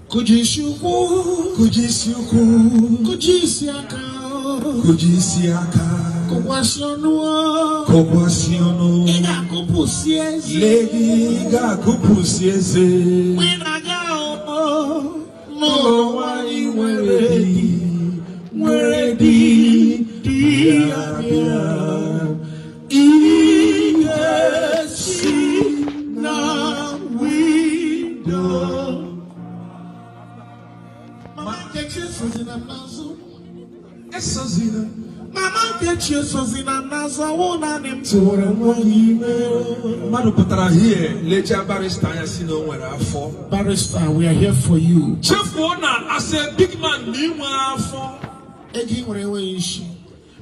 Kụjisi ụkwụ. Kụjisi ụkwụ. Kụjisi aka. Kụjisi aka. Kụkwasị ọnụ. Kụkwasị ọnụ. Ị ga-akụpụsị eze. Lee gị ga-akụpụsị eze. Mgbe ị na-aga n'ụlọ nwanyị nwere di, nwere di, di ya bịa. Ị ga-esi na window. Mama Nkechi esozina m n'azụ. Esozina. Mama Nkechi esozina m n'azụ, ọwụ naanị m tụwara nwa gị ime. Mmadụ pụtara hie lechaa barrister anya si na o nwere afọ. Barrister, we are here for you. Chefuo na as a big man na inwe afọ. Ego ị nwere enweghị isi.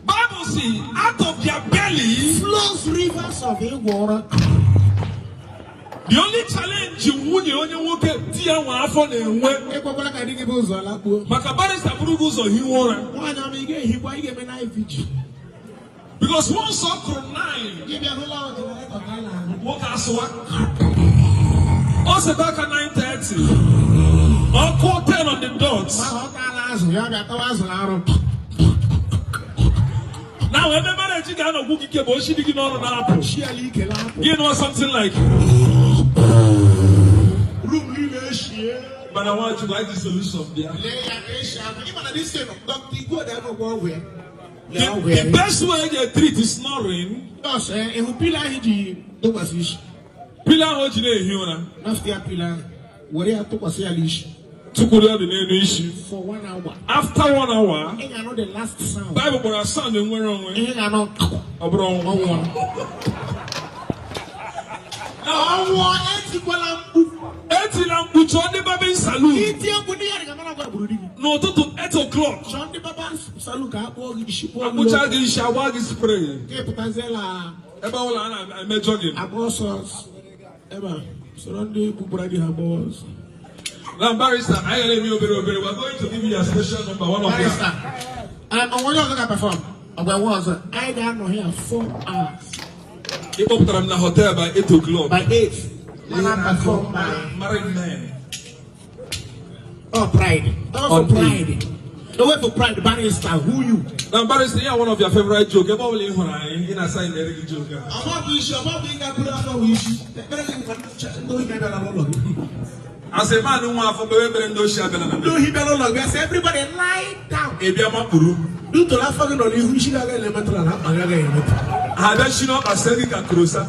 Bible si out of their belly flows rivers of ịgwọ ụra. The only challenge nwunye onye nwoke di ya nwe afọ na-enwe Ekwekwala ka di gị bụ ụzọ lakpuo. Maka barrister bụrụ gị ụzọ hiwe ụra. Nwaanyị ọma, ị ga-ehikwa, ị ga-eme night vigil. Because once ọ kụrụ 9, Gị bịa hụla generator ka a na-ahụ. Nwoke asụwa. Ọ seta aka 9:30, ọ kụọ 10 on the dot. Ma ọ taala azụ, ya bịa tawa azụ na arụ. Now ebe marriage ga-anọgwu gị ike bụ oshi dị gị n'ọnụ na-apụ. Shi ala ike na-apụ. You know something like Room niile eshie. Mana Nwachukwu anyị ji solution bịa. Lee ya ka esi ahụ. Ị ma na this thing, Dr. Igwe na-enwekwa ọgwụ ya. Lee The, ọgwụ ya. the best way to treat is snoring. Nọọsụ, ịhụ pillow ahụ ji tụkwasị isi. Pillow ahụ o ji na-ehi ụra. Nafta ya pillow ahụ. Were ya tụkwasị ya n'isi. Tụkwuru ya dị n'elu isi. For one hour. After one hour, Ị ga-anụ the last sound. Bible kpọrọ sound enwere onwe. Ihe ga-anụ Ọ bụrụ ọnwụ. Ọnwụ. Ọnwụ, etikwala mkpu. Etila mkpu, chọọ ndị barbing salon. Iti mkpu, ndị ya ga-amara gwa gburu di gị. N'ụtụtụ 8 o'clock. Chọọ ndị barber salon ka a kpụọ gị isi, kpụọ gị. Akpụcha gị isi, agba gị spray. Ka ị pụtaziela. Ebe ụlọ a na-eme jogging. Agba ọsọ ebe a, soro ndị gbugbara di ha gbawa ọsọ. Now, barrister, anyị ga na-eme obere obere. We are going to give you a special number, one of them. Barrister, onwe onye ọzọ ga-perform, ọgwa nwe ọzọ, anyị ga-anọ here 4 hours. Ị kpọpụtara m na hotel by 8 o'clock. By 8, mana perform by Married men. Oh, pride. Oh, for On pride. No way for pride, barrister, who you? Now, barrister, yeah, one of your favorite joke. Ebe ọbụla ị hụrụ anyị, ị na-asa anyị na-ere gị joke a. Ọmọ bụ isi, ọmọ bụ ịga buru afọ bụ isi. Ekpere gị nkwa ndị ohi bịara n'ụlọ gị. As a man nwa afọ, kpewe ekpere ndị ochie abịala na Ndị ohi bịara n'ụlọ gị, sị everybody lie down. Ị bịa makpuru. Dutoro afọ gị nọ n'ihu, isi gị agaghị emetụ na akpa gị agaghị emetụ. Ha abịa shi n'ọkpa see gị ka krosa.